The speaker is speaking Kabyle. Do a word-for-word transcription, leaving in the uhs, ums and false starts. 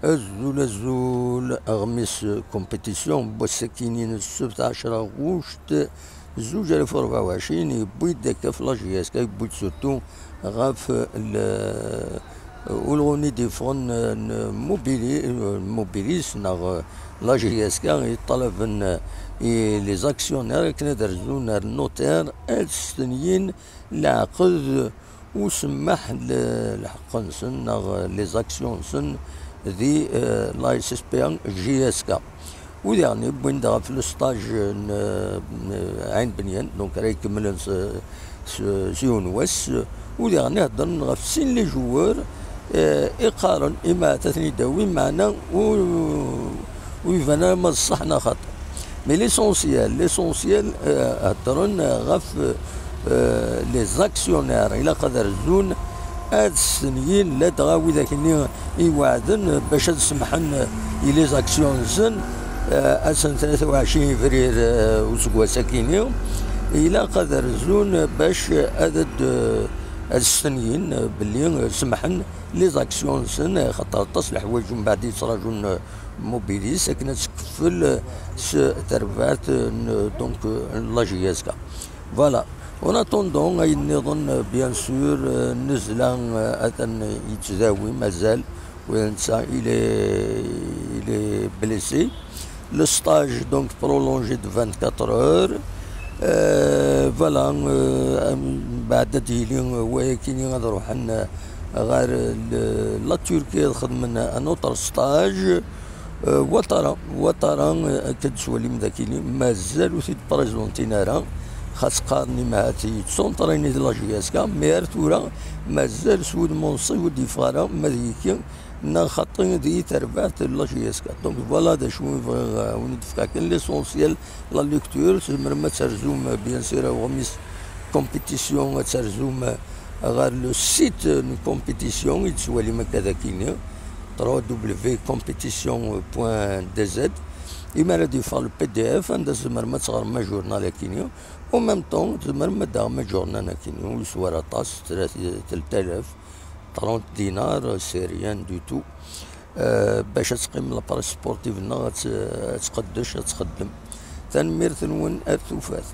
Azul, azul, aɣmis compétition n wass-akini n ssebt ɛecra ɣuct zuǧ alaf u rebɛa u ɛecrin, yewwi-d akka ɣef la J S K, yewwi-d surtout ɣef le, ulɣu-nni d-yeffɣen n Mobili-, Mobilis neɣ la J S K, yeṭṭalaben i les actionnaires akken ad rzun ar notaire ad stenyin leɛqed usemmaḥ n lḥeqq-nsen neɣ les actions-nsen di, euh, la S S P A J S K. U diɣen wwin-d ɣef le stage n, n Ɛin Benyan, donc ara ikemmlen s, s, s yiwen wass. U diɣen heddren ɣef sin les joueurs, euh, iqqaren imeɛta ten-id-awi, meɛna u, u iban ara ma d ṣṣeḥ neɣ xaṭi. Mais l'essentiel, l'essentiel, euh, heddren ɣef, euh, les actionnaires, ilaq ad rzun ad stenyin ladɣa widak-nni iweɛden bac ad semḥen i les actions-nsen, euh, ass n tlata u ɛecrin yebrir, euh, useggas-akini, ilaq ad rzun bac ad, euh, ad stenyin, euh, belli, euh, semḥen les actions-nsen, euh, xaṭer aṭas leḥwayeǧ mbeɛd yettraǧun, euh, Mobilis akken ad tkeffel, euh, s terbaɛt, euh, n, donc, euh, n la J S K. Voilà. En attendant, ayen nniḍen, euh, bien sûr, euh, Nezla, euh, atan yettdawi mazal, ula d netta, il est, il est blessé. Le stage, donc, prolongé de vingt-quatre heures. Euh, voilà, euh, mbeɛd ad yili, euh, wayakini ad ruḥen, euh, ɣer, euh, le, la Turquie ad xedmen un autre stage. Euh, Ouattara, Ouattara, euh, akka d-tettwalim dakini, mazal ur t-id-présentin ara, xas qqaren imahat yettunṭrini di la J S K, mais ar tura mazal s wudem unṣib ur d-yeffeɣ ara, ma d yiki neɣ xaṭi di terbaɛt n la J S K. Donc voilà d acu i bɣiɣ, euh, wen-d-fkeɣ kan l'essentiel, la lecture, tzemrem ad terzum, euh, bien sûr, aɣmis compétition, ad terzum, euh, ɣer le site n compétition, i d-tettwalim akka dakini, trois W compétition point D Z. Imi ara d-yeffeɣ le P D F, anda tzemrem ad teɣrem ajournal akini. En même temps, tzemrem ad d-taɣem ajournal akini, ur yeswa ara aṭas, tlat-, telt alaf, trente dinars, c'est rien du tout. Euh, bac ad teqqim la presse sportive-nneɣ ad tt-, ad tqeddec, ad txeddem. Tanemmirt-nwen, ar tufat.